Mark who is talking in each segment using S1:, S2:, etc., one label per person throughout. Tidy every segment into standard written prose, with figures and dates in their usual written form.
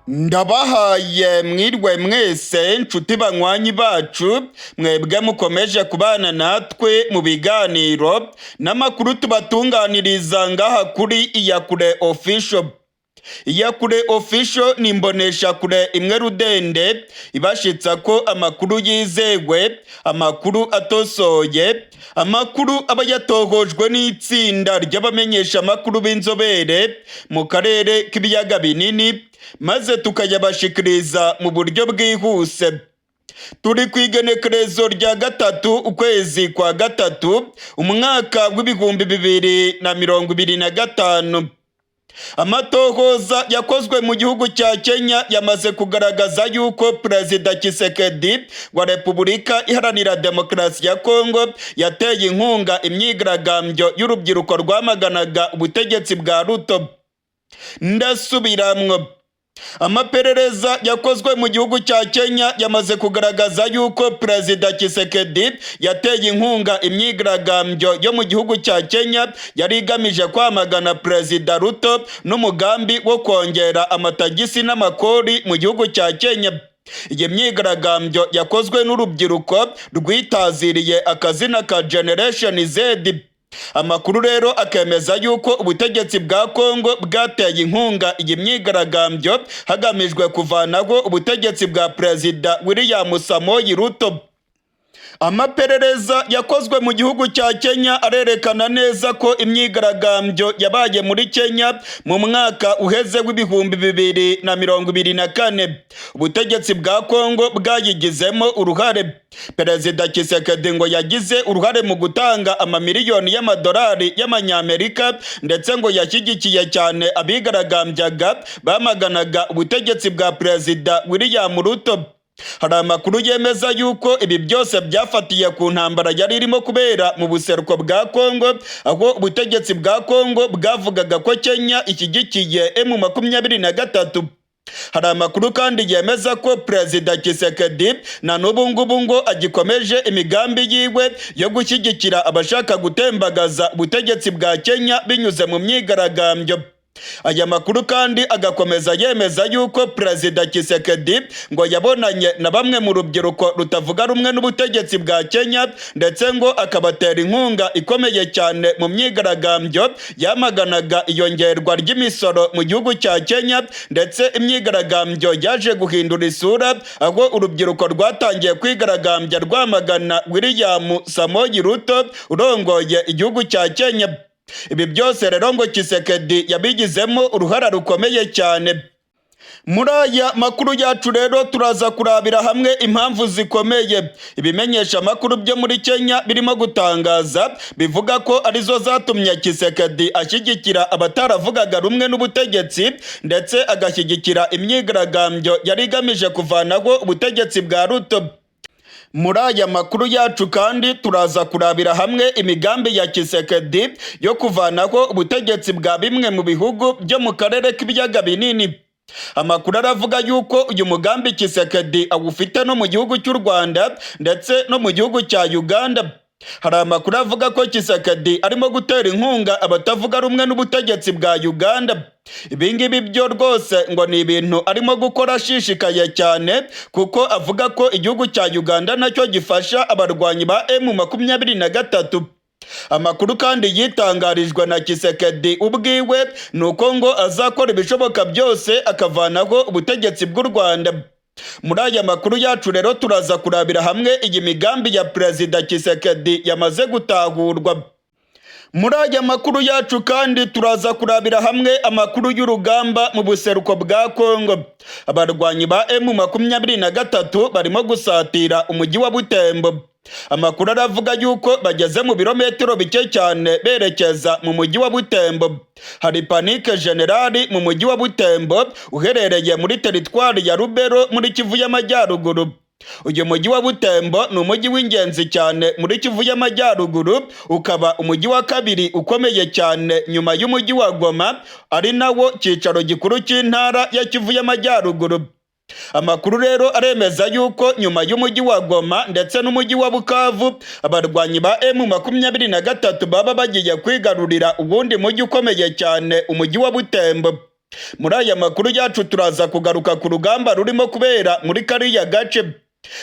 S1: Ndabahaye mwirwe mwese, nshuti banywanyi bacu, mwebwe mukomeje kubana natwe mu biganiro n'amakuru tubatunganiriza ngaha kuri Iyakure Official. Iyakure Official ni imboneshakure imwe rudende ibashitsa ko amakuru yizewe, amakuru atosoye, amakuru aba yatohojwe n'itsinda ry'abamenyesha amakuru b'inzobere mu karere k'ibiyaga binini, maze tukayabashikiriza mu buryo bwihuse. Turi ku igenekerezo rya 3 ukwezi kwa 3 umwaka w'2025. Amatohoza yakozwe mu gihugu cya Kenya yamaze kugaragaza yuko Perezida Tshisekedi wa Repubulika Iharanira Demokarasi ya Kongo yateye inkunga imyigaragambyo y'urubyiruko rwamaganaga ubutegetsi bwa Ruto. Ndasubiramwo: amaperereza yakozwe mu gihugu cya Kenya yamaze kugaragaza yuko Perezida Tshisekedi yateye inkunga imyigaragambyo yo mu gihugu cya Kenya yari igamije kwamagana Perezida Ruto n'umugambi wo kongera amatagisi n'amakori mu gihugu cya Kenya. Iyi myigaragambyo yakozwe n'urubyiruko rwitaziriye akazina ka Generation Z. Amakuru rero akemeza yuko ubutegetsi bwa Kongo bwateye inkunga iyi myigaragambyo hagamijwe kuvanaho ubutegetsi bwa Perezida William Samoei Ruto. Amaperereza yakozwe mu gihugu cya Kenya arerekana neza ko imyigaragambyo yabaye muri Kenya mu mwaka uheze w'2024, ubutegetsi bwa Kongo bwayigizemo uruhare. Perezida Tshisekedi ngo yagize uruhare mu gutanga amamiliyoni y'amadolari y'amanyamerika, ndetse ngo yashyigikiye cyane abigaragambyaga bamaganaga ubutegetsi bwa Perezida William Ruto. Hari amakuru yemeza yuko ibi byose byafatiye ku ntambara yari irimo kubera mu buseruko bwa Kongo, aho ubutegetsi bwa Kongo bwavugaga ko Kenya ishyigikiye M23. Hari amakuru kandi yemeza ko Perezida Tshisekedi na n'ubu ngubu ngo agikomeje imigambi yiwe yo gushyigikira abashaka gutembagaza ubutegetsi bwa Kenya binyuze mu myigaragambyo. Aya makuru kandi agakomeza yemeza yuko Perezida Tshisekedi ngo yabonanye na bamwe mu rubyiruko rutavuga rumwe n'ubutegetsi bwa Kenya, ndetse ngo akabatera inkunga ikomeye cyane mu myigaragambyo yamaganaga iyongerwa ry'imisoro mu gihugu cya Kenya. Ndetse imyigaragambyo yaje guhindura isura, aho urubyiruko rwatangiye kwigaragambya rwamagana William Samoei Ruto urongoye igihugu cya Kenya. Ibi byose rero ngo Tshisekedi yabigizemo uruhara rukomeye cyane. Muri aya makuru yacu rero turaza kurabira hamwe impamvu zikomeye ibimenyesha amakuru byo muri Kenya birimo gutangaza, bivuga ko arizo zatumye Tshisekedi ashyigikira abataravugaga rumwe n'ubutegetsi, ndetse agashyigikira imyigaragambyo yari igamije kuvanaho ubutegetsi bwa Ruto. Muri aya makuru yacu kandi turaza kurabira hamwe imigambi ya Tshisekedi yo kuvanaho ubutegetsi bwa bimwe mu bihugu byo mu karere k'ibiyaga binini. Amakuru aravuga yuko uyu mugambi Tshisekedi awufite no mu gihugu cy'u Rwanda ndetse no mu gihugu cya Uganda. Hari amakuru avuga ko Tshisekedi arimo gutera inkunga abatavuga rumwe n'ubutegetsi bwa Uganda. Ibi ngibi byo rwose ngo ni ibintu arimo gukora ashishikaye cyane, kuko avuga ko igihugu cya Uganda nacyo gifasha abarwanyi ba M23. Amakuru kandi yitangarijwe na Tshisekedi ubwiwe ni uko ngo azakora ibishoboka byose akavanaho ubutegetsi bw'u Rwanda. Muri aya makuru yacu rero turaza kurabira hamwe iyi migambi ya Perezida Tshisekedi yamaze gutahurwa. Muri aya makuru yacu kandi turaza kurabira hamwe amakuru y'urugamba mu buseruko bwa Kongo. Abarwanyi ba M23 barimo gusatira umujyi wa Butembo. Amakuru aravuga yuko bageze mu birometero bike cyane berekeza mu mujyi wa Butembo. Hari panique générale mu mujyi wa Butembo uherereye muri teritwari ya Lubero muri Kivu y'Amajyaruguru. Uyu mujyi wa Butembo ni umujyi w'ingenzi cyane muri Kivu y'Amajyaruguru, ukaba umujyi wa kabiri ukomeye cyane nyuma y'umujyi wa Goma, ari nawo cyicaro gikuru cy'intara ya Kivu y'Amajyaruguru. Amakuru rero aremeza yuko nyuma y'umujyi wa Goma ndetse n'umujyi wa Bukavu, abarwanyi ba M23 baba bagiye kwigarurira uwundi mujyi ukomeye cyane, umujyi wa Butembo. Muri aya makuru yacu turaza kugaruka ku rugamba rurimo kubera muri kariya gace.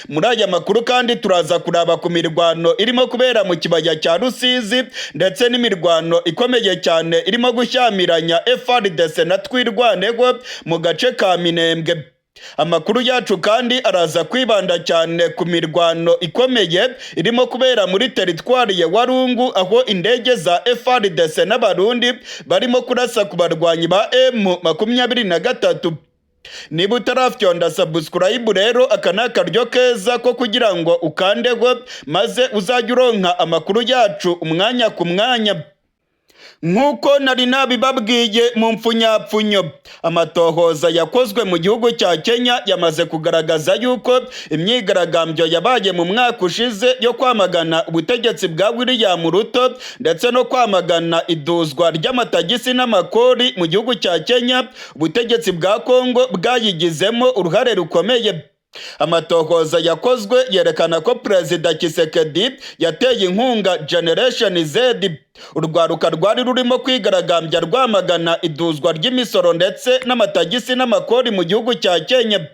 S1: Muri aya makuru kandi turaza kuraba ku mirwano irimo kubera mu kibaya cya Rusizi, ndetse n'imirwano ikomeye cyane irimo gushyamiranya FARDC na Twirwaneho mu gace ka Minembwe. Amakuru yacu kandi araza kwibanda cyane ku mirwano ikomeye irimo kubera muri teritwari ya Walungu, aho indege za FARDC n'Abarundi barimo kurasa ku barwanyi ba M23. Niba utarafyonda subscribe rero, aka ni akaryo keza ko kugira ngo ukandeho, maze uzajye uronka amakuru yacu umwanya ku mwanya. Nk'uko nari nabibabwiye mu mpfunyapfunyo, amatohoza yakozwe mu gihugu cya Kenya yamaze kugaragaza yuko imyigaragambyo yabaye mu mwaka ushize yo kwamagana ubutegetsi bwa William Ruto, ndetse no kwamagana iduzwa ry'amatagisi n'amakori mu gihugu cya Kenya, ubutegetsi bwa Kongo bwayigizemo uruhare rukomeye. Amatohoza yakozwe yerekana ko Perezida Tshisekedi yateye inkunga Generation Z, urwaruka rwari rurimo kwigaragambya rwamagana iduzwa ry'imisoro ndetse n'amatagisi n'amakori mu gihugu cya Kenya.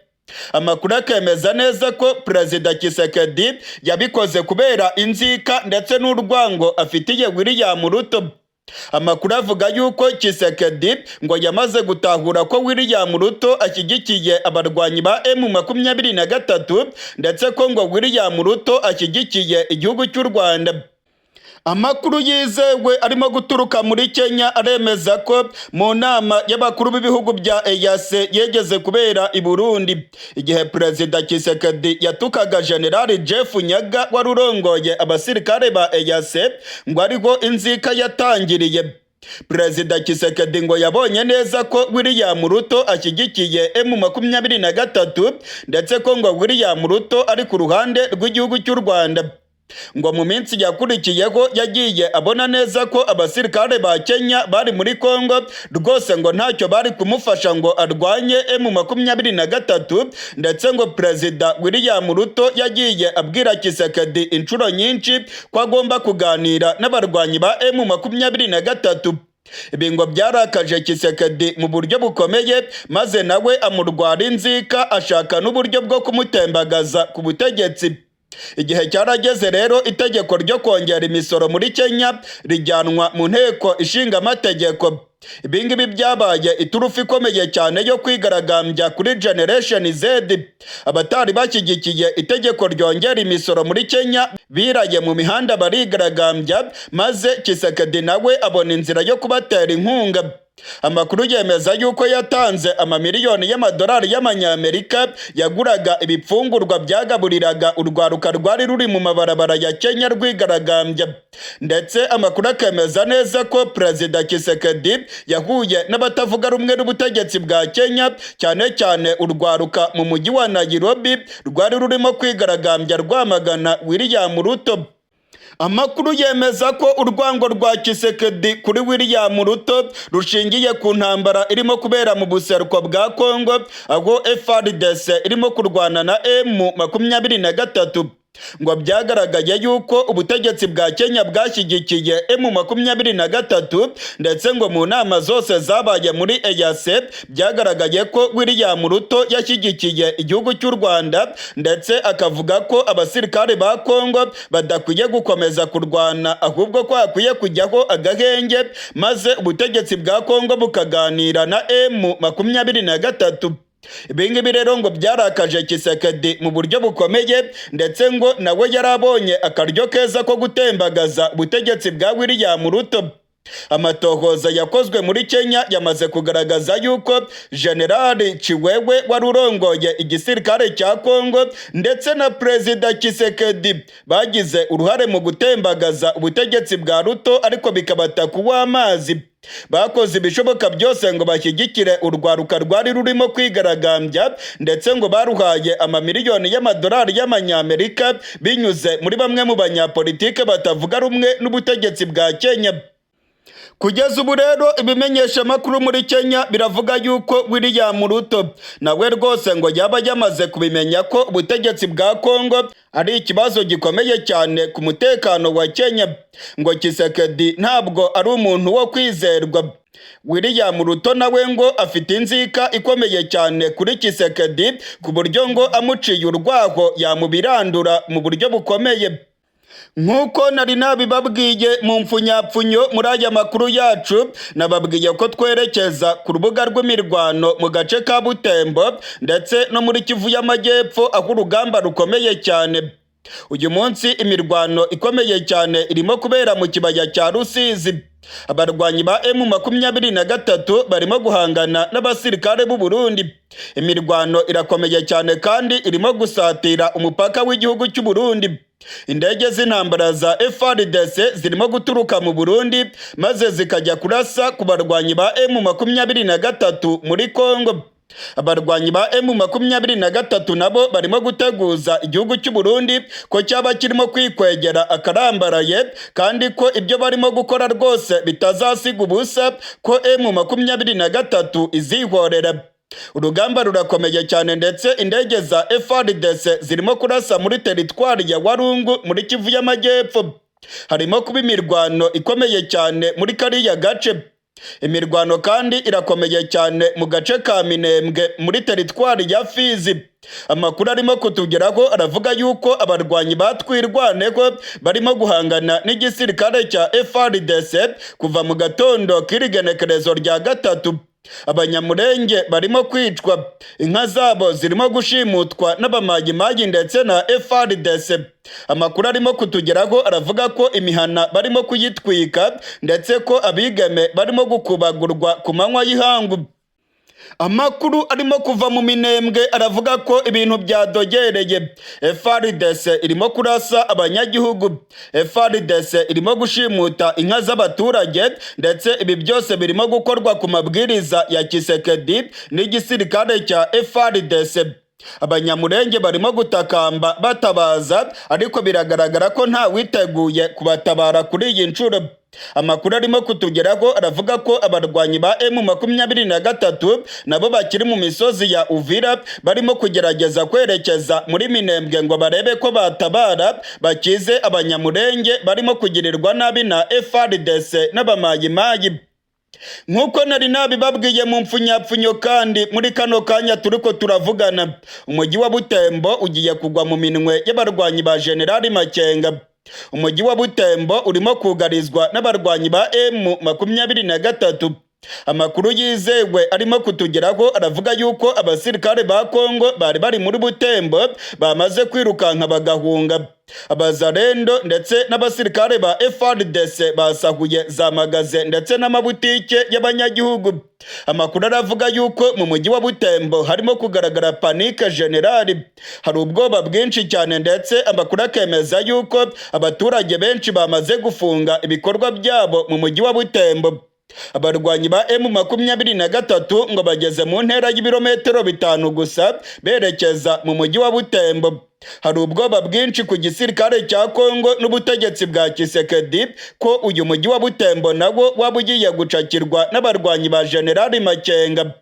S1: Amakuru akemeza neza ko Perezida Tshisekedi yabikoze kubera inzika ndetse n'urwango afitiye William Ruto. Amakuru avuga yuko Tshisekedi ngo yamaze gutahura ko William Ruto ashyigikiye abarwanyi ba M23, ndetse ko ngo William Ruto ashyigikiye igihugu cy'u Rwanda. Amakuru yizewe arimo guturuka muri Kenya aremeza ko mu nama y'abakuru b'ibihugu bya EAC yegeze kubera i Burundi, igihe Perezida Tshisekedi yatukaga General Jeff Nyaga wari urongoye abasirikare ba EAC, ngo ariho inzika yatangiriye. Perezida Tshisekedi ngo yabonye neza ko William Ruto ashyigikiye M23, ndetse ko ngo William Ruto ari ku ruhande rw'igihugu cy'u Rwanda. Ngo mu minsi yakurikiyeho yagiye abona neza ko abasirikare ba Kenya bari muri Kongo rwose ngo ntacyo bari kumufasha ngo arwanye M23, ndetse ngo Perezida William Ruto yagiye abwira Tshisekedi inshuro nyinshi ko agomba kuganira n'abarwanyi ba M23. Ibi ngo byarakaje Tshisekedi mu buryo bukomeye, maze nawe amurwara inzika, ashaka n'uburyo bwo kumutembagaza ku butegetsi. Igihe cyarageze rero, itegeko ryo kongera imisoro muri Kenya rijyanwa mu Nteko Ishinga Amategeko. Ibi ngibi byabaye iturufu ikomeye cyane yo kwigaragambya kuri Generation Z. Abatari bashyigikiye itegeko ryongera imisoro muri Kenya biraye mu mihanda barigaragambya, maze Tshisekedi nawe abona inzira yo kubatera inkunga. Amakuru yemeza yuko yatanze amamiliyoni y'amadolari y'Amanyamerika yaguraga ibifungurwa byagaburiraga urwaruka rwari ruri mu mabarabara ya Kenya rwigaragambya. Ndetse amakuru akemeza neza ko Perezida Tshisekedi yahuye n'abatavuga rumwe n'ubutegetsi bwa Kenya, cyane cyane urwaruka mu mujyi wa Nairobi rwari rurimo kwigaragambya rwamagana William Ruto. Amakuru yemeza ko urwango rwa Tshisekedi kuri William Ruto rushingiye ku ntambara irimo kubera mu buseruko bwa Kongo, aho FARDC irimo kurwana na M23. Ngo byagaragaye yuko ubutegetsi bwa Kenya bwashyigikiye M23, ndetse ngo mu nama zose zabaye muri EAC byagaragaye ko William Ruto yashyigikiye igihugu cy'u Rwanda, ndetse akavuga ko abasirikare ba Kongo badakwiye gukomeza kurwana, ahubwo ko hakwiye kujyaho agahenge, maze ubutegetsi bwa Kongo bukaganira na M23. Ibi ngibi rero ngo byarakaje Tshisekedi mu buryo bukomeye, ndetse ngo nawe yarabonye akaryo keza ko gutembagaza ubutegetsi bwa William Ruto. Amatohoza yakozwe muri Kenya yamaze kugaragaza yuko Generali Tshiwewe wari urongoye igisirikare cya Kongo ndetse na Perezida Tshisekedi bagize uruhare mu gutembagaza ubutegetsi bwa Ruto, ariko bikabata kuw'amazi. Bakoze ibishoboka byose ngo bashyigikire urwaruka rwari rurimo kwigaragambya, ndetse ngo baruhaye amamiliyoni y'amadolari y'Amanyamerika binyuze muri bamwe mu banyapolitike batavuga rumwe n'ubutegetsi bwa Kenya. Kugeza ubu rero, ibimenyeshamakuru muri Kenya biravuga yuko William Ruto nawe rwose ngo yaba yamaze kubimenya ko ubutegetsi bwa Kongo ari ikibazo gikomeye cyane ku mutekano wa Kenya. Ngo Tshisekedi ntabwo ari umuntu wo kwizerwa. William Ruto nawe ngo afite inzika ikomeye cyane kuri Tshisekedi, ku buryo ngo amuciye urwaho yamubirandura mu buryo bukomeye. Nk'uko nari nabibabwiye mu mfunyapfunyo muri aya makuru yacu, nababwiye ko twerekeza ku rubuga rw'imirwano mu gace ka Butembo ndetse no muri Kivu y'Amajyepfo, aho urugamba rukomeye cyane. Uyu munsi imirwano ikomeye cyane irimo kubera mu kibaya cya Rusizi. Abarwanyi ba M23 barimo guhangana n'abasirikare b'u Burundi. Imirwano irakomeye cyane kandi irimo gusatira umupaka w'igihugu cy'u Burundi. Indege z'intambara za FARDC zirimo guturuka mu Burundi maze zikajya kurasa ku barwanyi ba M23 muri Kongo. Abarwanyi ba M23 nabo barimo guteguza igihugu cy'u Burundi ko cyaba kirimo kwikwegera akarambaraye, kandi ko ibyo barimo gukora rwose bitazasiga ubusa, ko M23 izihorera. Urugamba rurakomeye cyane, ndetse indege za FARDC zirimo kurasa muri teritwari ya Walungu muri Kivu y'Amajyepfo. Harimo kuba imirwano ikomeye cyane muri kariya gace. Imirwano kandi irakomeye cyane mu gace ka Minembwe muri teritwari ya Fizi. Amakuru arimo kutugeraho aravuga yuko abarwanyi ba Twirwaneho barimo guhangana n'igisirikare cya FARDC kuva mu gatondo k'iri genekerezo rya 3. Abanyamurenge barimo kwicwa, inka zabo zirimo gushimutwa n'abamayimayi ndetse na FARDC. Amakuru arimo kutugeraho aravuga ko imihana barimo kuyitwika, ndetse ko abigeme barimo gukubagurwa ku manywa y'ihangu. Amakuru arimo kuva mu Minembwe aravuga ko ibintu byadogereye. FARDC irimo kurasa abanyagihugu, FARDC irimo gushimuta inka z'abaturage, ndetse ibi byose birimo gukorwa ku mabwiriza ya Tshisekedi n'igisirikare cya FARDC. Abanyamurenge barimo gutakamba batabaza, ariko biragaragara ko nta witeguye kubatabara kuri iyi nshuro. Amakuru arimo kutugeraho aravuga ko abarwanyi ba M23 nabo bakiri mu misozi ya Uvira barimo kugerageza kwerekeza muri Minembwe ngo barebe ko batabara bakize abanyamurenge barimo kugirirwa nabi na FARDC n'abamayimayi. Nk'uko nari nabibabwiye mu mfunyapfunyo, kandi muri kano kanya turiko turavugana, umujyi wa Butembo ugiye kugwa mu minwe y'abarwanyi ba Generali Makenga. Umujyi wa Butembo urimo kugarizwa n'abarwanyi ba M23. Amakuru yizewe arimo kutugeraho aravuga yuko abasirikare ba Kongo bari bari muri Butembo bamaze kwirukanka bagahunga. Abazarendo ndetse n'abasirikare ba FARDC basahuye za magasin ndetse n'amabutike y'abanyagihugu. Amakuru aravuga yuko mu mujyi wa Butembo harimo kugaragara panique générale, hari ubwoba bwinshi cyane, ndetse amakuru akemeza yuko abaturage benshi bamaze gufunga ibikorwa byabo mu mujyi wa Butembo. Abarwanyi ba M23 ngo bageze mu ntera y'ibirometero 5 gusa berekeza mu mujyi wa Butembo. Hari ubwoba bwinshi ku gisirikare cya Kongo n'ubutegetsi bwa Tshisekedi ko uyu mujyi wa Butembo nawo waba ugiye gucakirwa n'abarwanyi ba Generali Makenga.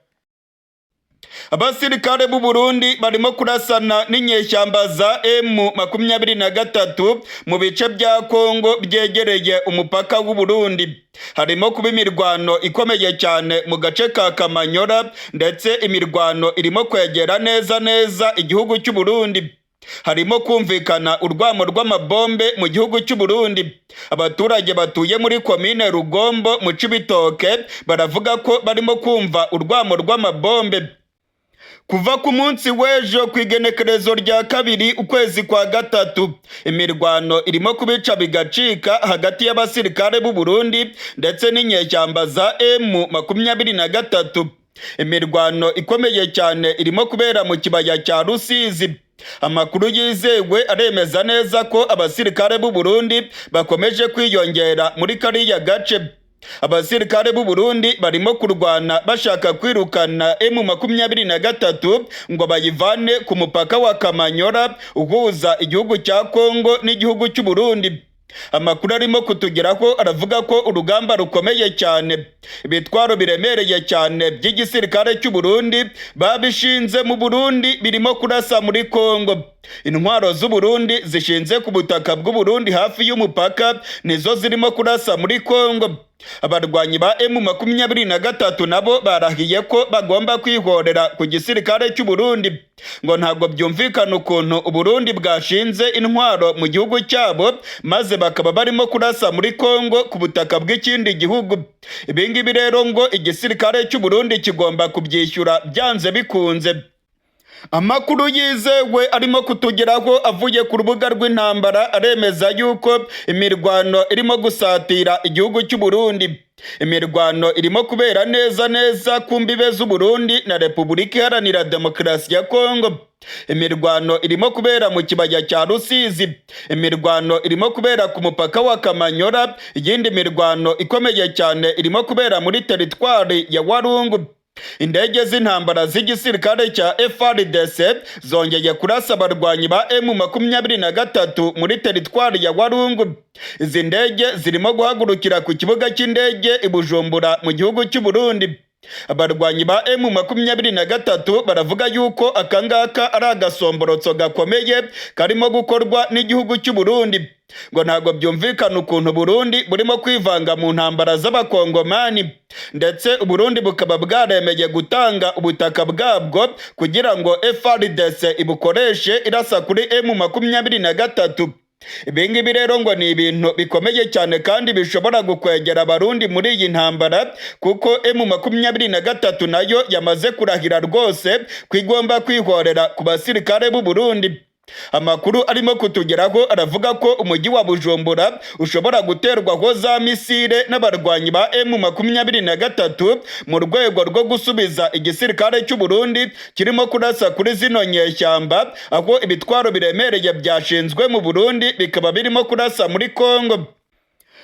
S1: Abasirikare b'u Burundi barimo kurasana n'inyeshyamba za M23 mu bice bya Kongo byegereye umupaka w'u Burundi. Harimo kuba imirwano ikomeye cyane mu gace ka Kamanyora, ndetse imirwano irimo kwegera neza neza igihugu cy'u Burundi. Harimo kumvikana urwamo rw'amabombe mu gihugu cy'u Burundi. Abaturage batuye muri komine Rugombo mu Cibitoke baravuga ko barimo kumva urwamo rw'amabombe. Kuva ku munsi w'ejo ku igenekerezo rya 2 ukwezi kwa 3, imirwano irimo kubica bigacika hagati y'abasirikare b'u Burundi ndetse n'inyeshyamba za M23. Imirwano ikomeye cyane irimo kubera mu kibaya cya Rusizi. Amakuru yizewe aremeza neza ko abasirikare b'u Burundi bakomeje kwiyongera muri kariya gace. Abasirikare b'u Burundi barimo kurwana bashaka kwirukana M23 ngo bayivane ku mupaka wa Kamanyora uhuza igihugu cya Kongo n'igihugu cy'u Burundi. Amakuru arimo kutugeraho aravuga ko urugamba rukomeye cyane, ibitwaro biremereye cyane by'igisirikare cy'u Burundi babishinze mu Burundi birimo kurasa muri Kongo. Intwaro z'u Burundi zishinze ku butaka bw'u Burundi hafi y'umupaka nizo zirimo kurasa muri Kongo. Abarwanyi ba M23 nabo barahiye ko bagomba kwihorera ku gisirikare cy'u Burundi. Ngo ntabwo byumvikana ukuntu Uburundi bwashinze intwaro mu gihugu cyabo maze bakaba barimo kurasa muri Kongo ku butaka bw'ikindi gihugu. Ibi ngibi rero ngo igisirikare cy'u Burundi kigomba kubyishyura byanze bikunze. Amakuru yizewe arimo kutugeraho avuye ku rubuga rw'intambara aremeza yuko imirwano irimo gusatira igihugu cy'u Burundi. Imirwano irimo kubera neza neza ku mbibe z'u Burundi na Repubulika Iharanira Demokarasi ya Kongo. Imirwano irimo kubera mu kibaya cya Rusizi, imirwano irimo kubera ku mupaka wa Kamanyora, iyindi mirwano ikomeye cyane irimo kubera muri teritwari ya Warungu. Indege z'intambara z'igisirikare cya FARDC zongeye kurasa abarwanyi ba M23 muri teritwari ya Warungu. Izi ndege zirimo guhagurukira ku kibuga cy'indege i Bujumbura mu gihugu cy'u Burundi. Abarwanyi ba M23 baravuga yuko akangaka ari agasomborotso gakomeye karimo gukorwa n'igihugu cy'u Burundi. Ngo ntabwo byumvikana ukuntu Burundi burimo kwivanga mu ntambara z'Abakongomani, ndetse Uburundi bukaba bwaremeye gutanga ubutaka bwabwo kugira ngo FARDC ibukoreshe irasa kuri M23. Ibi ngibi rero ngo ni ibintu bikomeye cyane kandi bishobora gukwegera Abarundi muri iyi ntambara, kuko M23 nayo yamaze kurahira rwose ko igomba kwihorera ku basirikare b'u Burundi. Amakuru arimo kutugeraho aravuga ko umujyi wa Bujumbura ushobora guterwaho za misile n'abarwanyi ba M23 mu rwego rwo gusubiza igisirikare cy'u Burundi kirimo kurasa kuri zino nyeshyamba, aho ibitwaro biremereye byashinzwe mu Burundi bikaba birimo kurasa muri Kongo.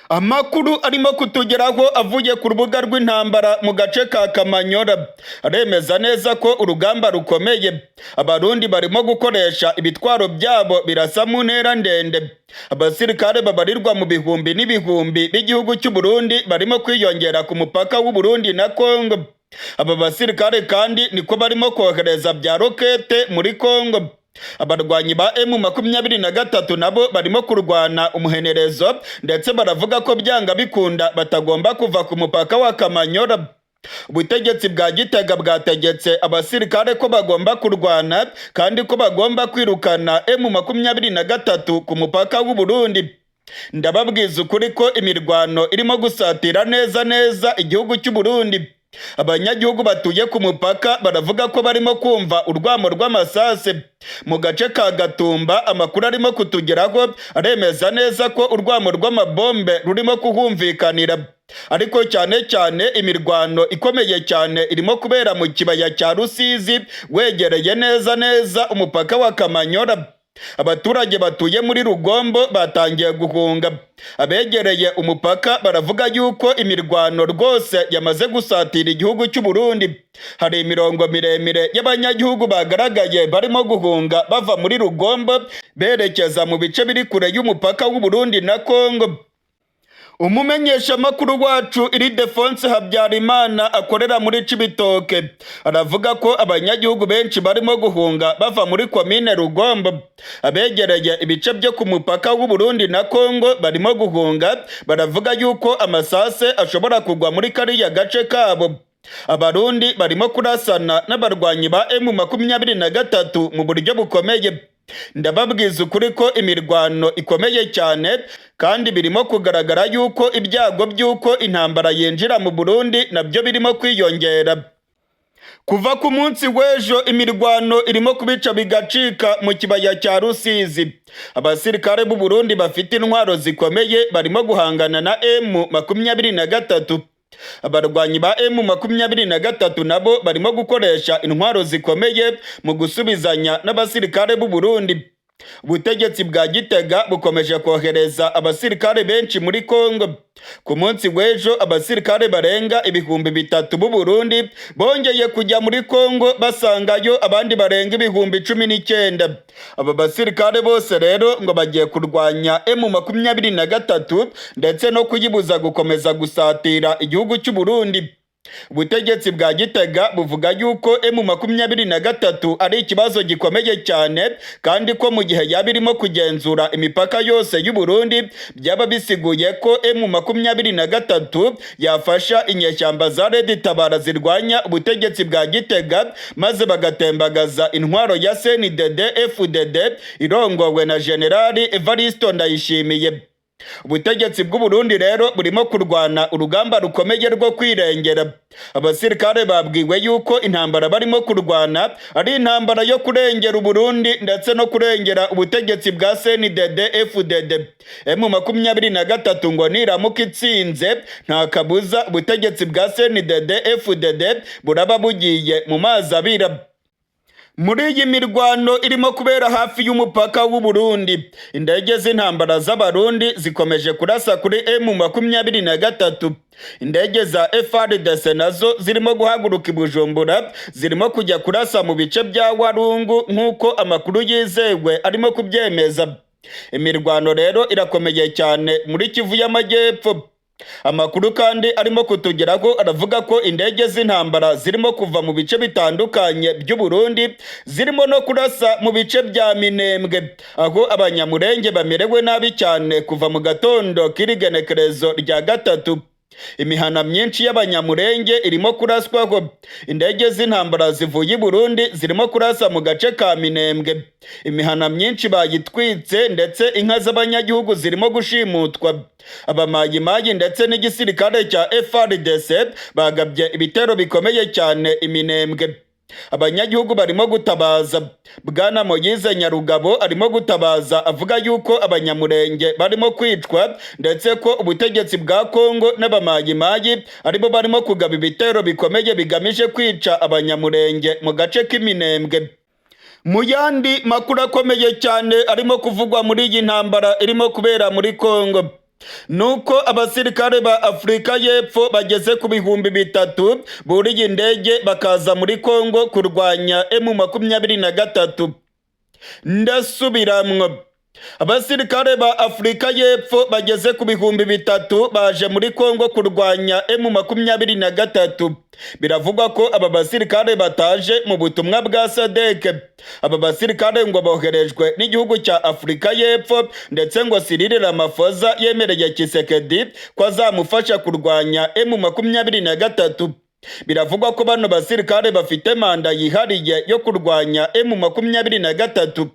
S1: Amakuru arimo kutugeraho avuye ku rubuga rw'intambara mu gace ka Kamanyora aremeza neza ko urugamba rukomeye. Abarundi barimo gukoresha ibitwaro byabo birasa mu ntera ndende. Abasirikare babarirwa mu bihumbi n'ibihumbi b'igihugu cy'u Burundi barimo kwiyongera ku mupaka w'u Burundi na Kongo. Aba basirikare kandi niko barimo kohereza bya rokete muri Kongo. Abarwanyi ba M23 nabo barimo kurwana umuhenerezo, ndetse baravuga ko byanga bikunda batagomba kuva ku mupaka wa Kamanyora. Ubutegetsi bwa Gitega bwategetse abasirikare ko bagomba kurwana kandi ko bagomba kwirukana M23 ku mupaka w'u Burundi. Ndababwiza ukuri ko imirwano irimo gusatira neza neza igihugu cy'u Burundi. Abanyagihugu batuye ku mupaka baravuga ko barimo kumva urwamo rw'amasase mu gace ka Gatumba. Amakuru arimo kutugeraho aremeza neza ko urwamo rw'amabombe rurimo kuhumvikanira, ariko cyane cyane imirwano ikomeye cyane irimo kubera mu kibaya cya Rusizi wegereye neza neza umupaka wa Kamanyora. Abaturage batuye muri Rugombo batangiye guhunga. Abegereye umupaka baravuga yuko imirwano rwose yamaze gusatira igihugu cy'u Burundi. Hari imirongo miremire y'abanyagihugu bagaragaye barimo guhunga bava muri Rugombo berekeza mu bice biri kure y'umupaka w'u Burundi na Kongo. Umumenyeshamakuru wacu Iridefonse Habyarimana akorera muri Cibitoke aravuga ko abanyagihugu benshi barimo guhunga bava muri komine Rugombo. Abegereye ibice byo ku mupaka w'u Burundi na Kongo barimo guhunga, baravuga yuko amasase ashobora kugwa muri kariya gace kabo. Abarundi barimo kurasana n'abarwanyi ba M23 mu buryo bukomeye. Ndababwiza ukuri ko imirwano ikomeye cyane, kandi birimo kugaragara yuko ibyago by'uko intambara yinjira mu Burundi nabyo birimo kwiyongera. Kuva ku munsi w'ejo imirwano irimo kubica bigacika mu kibaya cya Rusizi. Abasirikare b'u Burundi bafite intwaro zikomeye barimo guhangana na M23. Abarwanyi ba M23 nabo barimo gukoresha intwaro zikomeye mu gusubizanya n'abasirikare b'u Burundi. Ubutegetsi bwa Gitega bukomeje kohereza abasirikare benshi muri Kongo. Ku munsi w'ejo, abasirikare barenga 3000 b'u Burundi bongeye kujya muri Kongo, basangayo abandi barenga 19,000. Aba basirikare bose rero ngo bagiye kurwanya M23 ndetse no kuyibuza gukomeza gusatira igihugu cy'u Burundi. Ubutegetsi bwa Gitega buvuga yuko M23 ari ikibazo gikomeye cyane, kandi ko mu gihe yaba irimo kugenzura imipaka yose y'u Burundi, byaba bisiguye ko M23 yafasha inyeshyamba za Red Tabara zirwanya ubutegetsi bwa Gitega, maze bagatembagaza intwaro ya CNDD FDD irongowe na Generali Evaristo Ndayishimiye. Ubutegetsi bw'u Burundi rero burimo kurwana urugamba rukomeye rwo kwirengera. Abasirikare babwiwe yuko intambara barimo kurwana ari intambara yo kurengera Uburundi ndetse no kurengera ubutegetsi bwa CNDD FDD. M23 ngo niramuka itsinze, nta kabuza ubutegetsi bwa CNDD FDD buraba bugiye mu mazi abira. Muri iyi mirwano irimo kubera hafi y'umupaka w'u Burundi, indege z'intambara z'Abarundi zikomeje kurasa kuri M23. Indege za FARDC nazo zirimo guhaguruka i Bujumbura, zirimo kujya kurasa mu bice bya Warungu, nk'uko amakuru yizewe arimo kubyemeza. Imirwano rero irakomeye cyane muri Kivu y'Amajyepfo. Amakuru kandi arimo kutugeraho aravuga ko indege z'intambara zirimo kuva mu bice bitandukanye by'u Burundi zirimo no kurasa mu bice bya Minembwe, aho Abanyamurenge bamerewe nabi cyane kuva mu gatondo k'irigenekerezo rya 3. Imihana myinshi y'Abanyamurenge irimo kuraswaho. Indege z'intambara zivuye i Burundi zirimo kurasa mu gace ka Minembwe. Imihana myinshi bayitwitse, ndetse inka z'abanyagihugu zirimo gushimutwa. Abamayimayi ndetse n'igisirikare cya FARDC bagabye ibitero bikomeye cyane iminembwe. Abanyagihugu barimo gutabaza. Bwana Moyize Nyarugabo arimo gutabaza avuga yuko Abanyamurenge barimo kwicwa, ndetse ko ubutegetsi bwa Kongo n'Abamayimayi aribo barimo kugaba ibitero bikomeye bigamije kwica Abanyamurenge mu gace k'Iminembwe. Mu yandi makuru akomeye cyane arimo kuvugwa muri iyi ntambara irimo kubera muri Kongo, nuko abasirikare ba Afurika y'Epfo bageze ku 3000 buriye indege bakaza muri Kongo kurwanya M23. Ndasubiramwo, abasirikare ba Afurika y'Epfo bageze ku 3000 baje muri Kongo kurwanya M23. Biravugwa ko aba basirikare bataje mu butumwa bwa SADC. Aba basirikare ngo boherejwe n'igihugu cya Afurika y'Epfo, ndetse ngo Cyril Ramaphosa yemereye Tshisekedi ko azamufasha kurwanya M23. Biravugwa ko bano basirikare bafite manda yihariye yo kurwanya M23.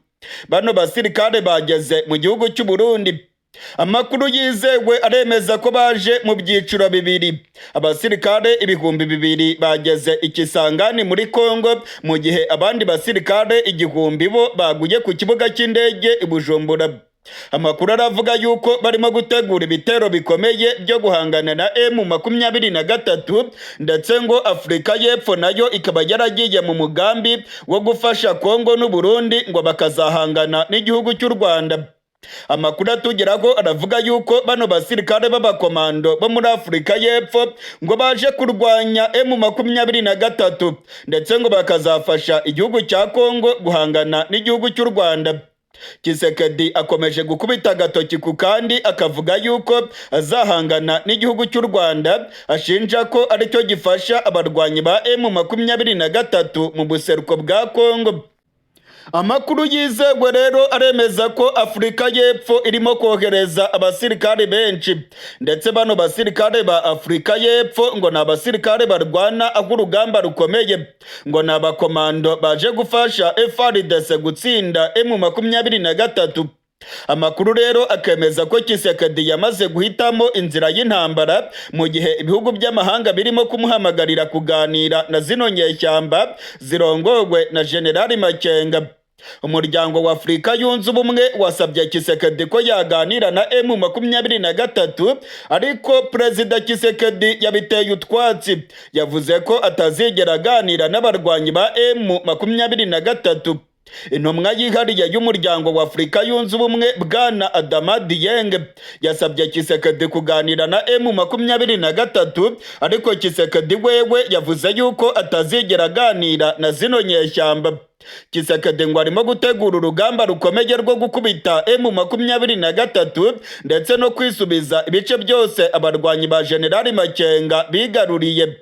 S1: Bano basirikare bageze mu gihugu cy'u Burundi. Amakuru yizewe aremeza ko baje mu byiciro bibiri. Abasirikare 2000 bageze i Kisangani muri Kongo, mu gihe abandi basirikare 1000 bo baguye ku kibuga cy'indege i Bujumbura. Amakuru aravuga yuko barimo gutegura ibitero bikomeye byo guhangana na M23, ndetse ngo Afurika y'Epfo nayo ikaba yaragiye mu mugambi wo gufasha Kongo n'u Burundi, ngo bakazahangana n'igihugu cy'u Rwanda. Amakuru atugeraho aravuga yuko bano basirikare b'abakomando bo muri Afurika y'Epfo ngo baje kurwanya M23, ndetse ngo bakazafasha igihugu cya Kongo guhangana n'igihugu cy'u Rwanda. Tshisekedi akomeje gukubita agatoki ku kandi, akavuga yuko azahangana n'igihugu cy'u Rwanda, ashinja ko aricyo gifasha abarwanyi ba M23 mu buseruko bwa Kongo. Amakuru yizewe rero aremeza ko Afurika y'Epfo irimo kohereza abasirikare benshi, ndetse bano basirikare ba Afurika y'Epfo ngo ni abasirikare barwana aho urugamba rukomeye, ngo ni abakomando baje gufasha FARDC gutsinda M23. Amakuru rero akemeza ko Tshisekedi yamaze guhitamo inzira y'intambara, mu gihe ibihugu by'amahanga birimo kumuhamagarira kuganira na zino nyeshyamba zirongowe na Generali Makenga. Umuryango wa Afurika Yunze Ubumwe wasabye Tshisekedi ko yaganira na M23, ariko Perezida Tshisekedi yabiteye utwatsi. Yavuze ko atazigera aganira n'abarwanyi ba M23. Intumwa yihariye y'Umuryango wa Afurika Yunze Ubumwe, Bwana Adama Dieng, yasabye Tshisekedi kuganira na M23, ariko Tshisekedi wewe yavuze yuko atazigera aganira na zino nyeshyamba. Tshisekedi ngo arimo gutegura urugamba rukomeye rwo gukubita M23 ndetse no kwisubiza ibice byose abarwanyi ba Generali Makenga bigaruriye.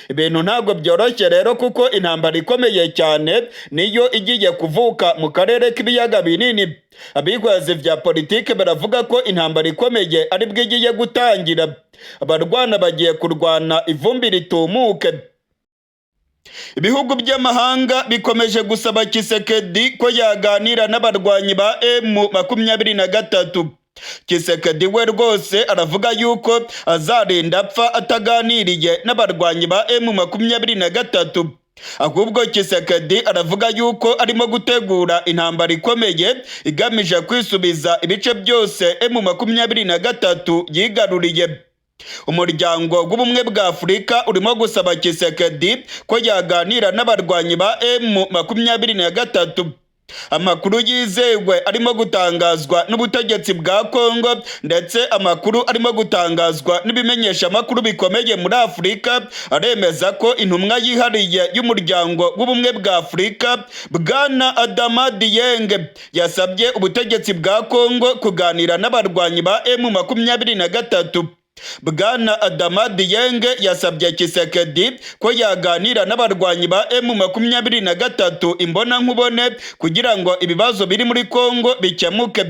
S1: Ibintu ntabwo byoroshye rero, kuko intambara ikomeye cyane niyo igiye kuvuka mu karere k'Ibiyaga Binini. Abihwezi vya politike baravuga ko intambara ikomeye aribwo igiye gutangira. Abarwana bagiye kurwana ivumbi ritumuke. Ibihugu by'amahanga bikomeje gusaba Tshisekedi ko yaganira n'abarwanyi ba M23. Tshisekedi we rwose aravuga yuko azarinda apfa ataganiriye n'abarwanyi ba M23. Ahubwo Tshisekedi aravuga yuko arimo gutegura intambara ikomeye igamije kwisubiza ibice byose M23 yigaruriye. Umuryango w'Ubumwe bwa Afurika urimo gusaba Tshisekedi ko yaganira n'abarwanyi ba M23. Amakuru yizewe arimo gutangazwa n'ubutegetsi bwa Kongo ndetse amakuru arimo gutangazwa n'ibimenyeshamakuru bikomeye muri Afurika aremeza ko intumwa yihariye y'Umuryango w'Ubumwe bwa Afurika, Bwana Adama Dieng, yasabye ubutegetsi bwa Kongo kuganira n'abarwanyi ba M23. Bwana Adama Dieng yasabye Tshisekedi ko yaganira n'abarwanyi ba M23 imbonankubone kugira ngo ibibazo biri muri Kongo bikemuke.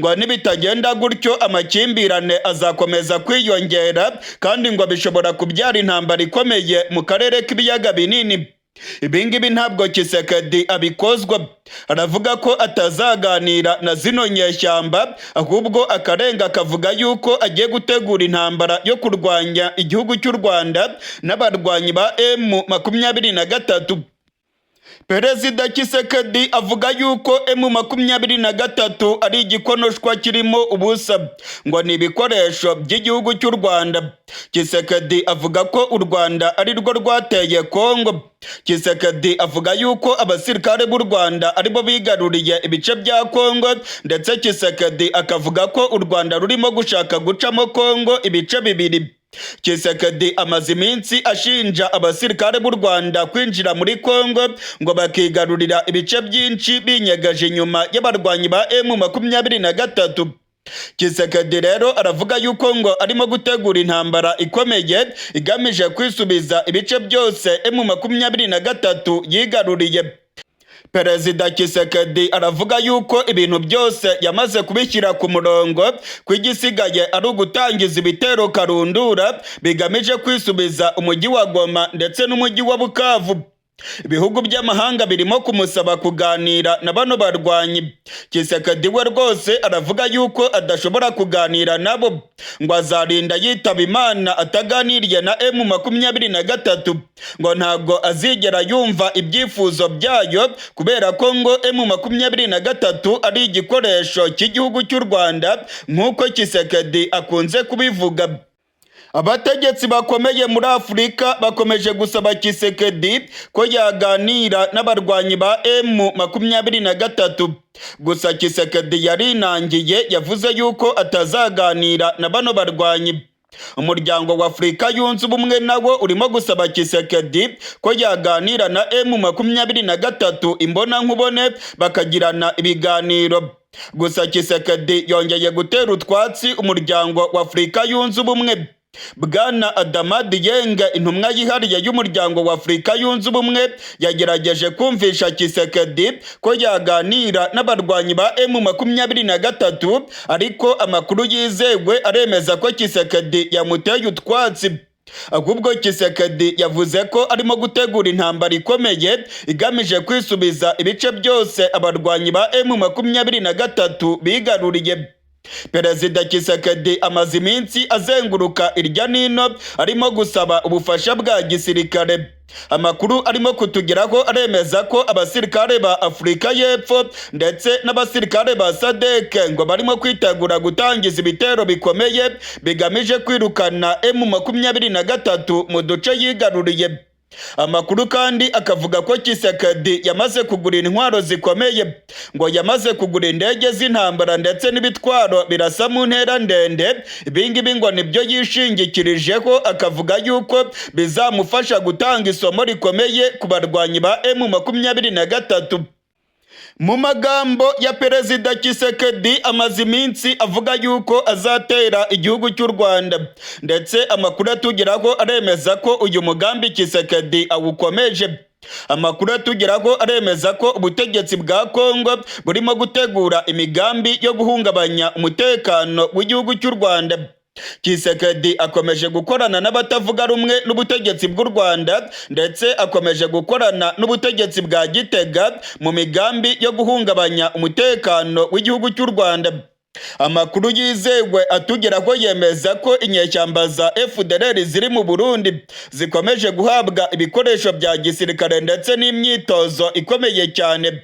S1: Ngo nibitagenda gutyo, amakimbirane azakomeza kwiyongera kandi ngo bishobora kubyara intambara ikomeye mu karere k'Ibiyaga Binini. Ibingibi ntabwo Tshisekedi abikozwa. Aravuga ko atazaganira na zino nyeshyamba, ahubwo akarenga akavuga yuko agiye gutegura intambara yo kurwanya igihugu cy'u Rwanda n'abarwanyi ba M23. Perezida Tshisekedi avuga yuko M23 ari igikonoshwa kirimo ubusa, ngo ni ibikoresho by'igihugu cy'u Rwanda. Tshisekedi avuga ko u Rwanda ari rwo rwateye Kongo. Tshisekedi avuga yuko abasirikare b'u Rwanda aribo bigaruriye ibice bya Kongo, ndetse Tshisekedi akavuga ko u Rwanda rurimo gushaka gucamo Kongo ibice bibiri. Tshisekedi amaze iminsi ashinja abasirikare b'u Rwanda kwinjira muri Kongo ngo bakigarurira ibice byinshi binyegaje inyuma y'abarwanyi ba M23. Tshisekedi rero aravuga yuko ngo arimo gutegura intambara ikomeye igamije kwisubiza ibice byose M23 yigaruriye. Perezida Tshisekedi aravuga yuko ibintu byose yamaze kubishyira ku murongo, ko igisigaye ari ugutangiza ibitero karundura bigamije kwisubiza umujyi wa Goma ndetse n'umujyi wa Bukavu. Ibihugu by'amahanga birimo kumusaba kuganira na bano barwanyi. Tshisekedi we rwose aravuga yuko adashobora kuganira nabo, ngo azarinda yitaba Imana ataganiriye na M23, ngo ntabwo azigera yumva ibyifuzo byayo, kubera ko ngo M23 ari igikoresho cy'igihugu cy'u Rwanda nk'uko Tshisekedi akunze kubivuga. Abategetsi bakomeye muri Afurika bakomeje gusaba Tshisekedi ko yaganira n'abarwanyi ba M23. Gusa Tshisekedi yarinangiye, yavuze yuko atazaganira na bano barwanyi. Umuryango wa Afurika Yunze Ubumwe nawo urimo gusaba Tshisekedi ko yaganira na M23 imbonankubone, bakagirana ibiganiro. Gusa Tshisekedi yongeye gutera utwatsi Umuryango wa Afurika Yunze Ubumwe. Bwana Adama Dieng, intumwa yihariye y'Umuryango wa Afurika Yunze Ubumwe, yagerageje kumvisha Tshisekedi ko yaganira n'abarwanyi ba M23, ariko amakuru yizewe aremeza ko Tshisekedi yamuteye utwatsi. Ahubwo Tshisekedi yavuze ko arimo gutegura intambara ikomeye igamije kwisubiza ibice byose abarwanyi ba M23 bigaruriye. Perezida Tshisekedi amaze iminsi azenguruka irya nino arimo gusaba ubufasha bwa gisirikare. Amakuru arimo kutugeraho aremeza ko abasirikare ba Afurika y'Epfo ndetse n'abasirikare ba SADC ngo barimo kwitegura gutangiza ibitero bikomeye bigamije kwirukana M23 mu duce yigaruriye. Amakuru kandi akavuga ko Tshisekedi yamaze kugura intwaro zikomeye, ngo yamaze kugura indege z'intambara ndetse n'ibitwaro birasa mu ntera ndende. Ibingibi ngo nibyo yishingikirijeho, akavuga yuko bizamufasha gutanga isomo rikomeye ku barwanyi ba M23. Mu magambo ya Perezida Tshisekedi, amaze iminsi avuga yuko azatera igihugu cy'u Rwanda, ndetse amakuru atugeraho aremeza ko uyu mugambi Tshisekedi awukomeje. Amakuru atugeraho aremeza ko ubutegetsi bwa Kongo burimo gutegura imigambi yo guhungabanya umutekano w'igihugu cy'u Rwanda. Tshisekedi akomeje gukorana n'abatavuga rumwe n'ubutegetsi bw'u Rwanda, ndetse akomeje gukorana n'ubutegetsi bwa Gitega mu migambi yo guhungabanya umutekano w'igihugu cy'u Rwanda. Amakuru yizewe atugeraho yemeza ko inyeshyamba za FDLR ziri mu Burundi zikomeje guhabwa ibikoresho bya gisirikare ndetse n'imyitozo ikomeye cyane.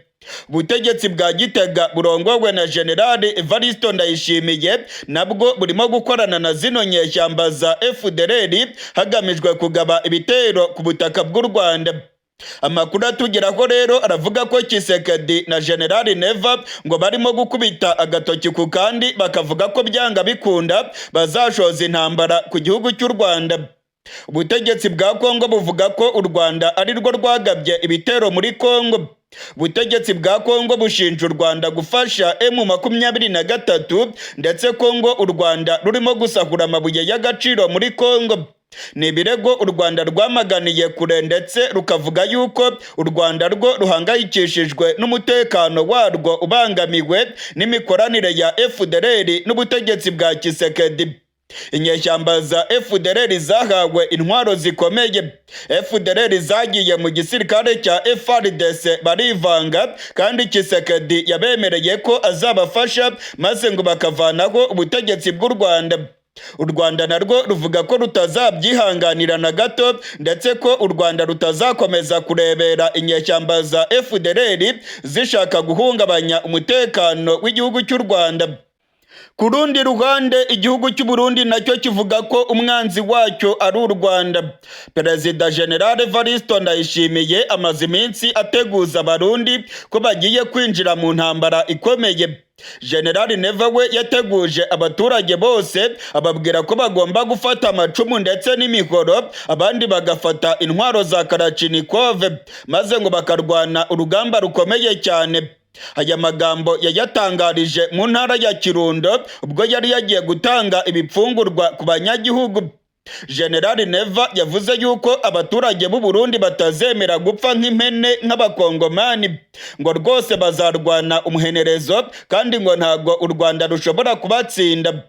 S1: Ubutegetsi bwa Gitega burongowe na Generali Evaristo Ndayishimiye nabwo burimo gukorana na zino nyeshyamba za FDLR hagamijwe kugaba ibitero ku butaka bw'u Rwanda. Amakuru atugeraho rero aravuga ko Tshisekedi na Generali Neva ngo barimo gukubita agatoki ku kandi, bakavuga ko byanga bikunda bazashoza intambara ku gihugu cy'u Rwanda. Ubutegetsi bwa Kongo buvuga ko u Rwanda ari rwo rwagabye ibitero muri Kongo. Ubutegetsi bwa Kongo bushinja u Rwanda gufasha M23, ndetse Kongo u Rwanda rurimo gusahura amabuye y'agaciro muri Kongo. Ni ibirego u Rwanda rwamaganiye kure, ndetse rukavuga yuko u Rwanda rwo ruhangayikishijwe n'umutekano warwo ubangamiwe n'imikoranire ya FDLR n'ubutegetsi bwa Tshisekedi. Inyeshyamba za FDLR zahawe intwaro zikomeye. FDLR zagiye mu gisirikare cya FARDC barivanga, kandi Tshisekedi yabemereye ko azabafasha maze ngo bakavanaho ubutegetsi bw'u Rwanda. U Rwanda narwo ruvuga ko rutazabyihanganira na gato, ndetse ko u Rwanda rutazakomeza kurebera inyeshyamba za FDLR zishaka guhungabanya umutekano w'igihugu cy'u Rwanda. Ku rundi ruhande, igihugu cy'u Burundi nacyo kivuga ko umwanzi wacyo ari u Rwanda. Perezida General Evaristo Ndayishimiye amaze iminsi ateguza Abarundi ko bagiye kwinjira mu ntambara ikomeye. General Neva we yateguje abaturage bose, ababwira ko bagomba gufata amacumu ndetse n'imihoro, abandi bagafata intwaro za Kalachnikov, maze ngo bakarwana urugamba rukomeye cyane. Aya magambo yayatangarije mu ntara ya Kirundo ubwo yari yagiye gutanga ibipfungurwa ku banyagihugu. General Neva yavuze yuko abaturage b'u Burundi batazemera gupfa nk'impene nk'abakongomani, ngo rwose bazarwana umuhenerezo, kandi ngo ntabwo u Rwanda rushobora kubatsinda.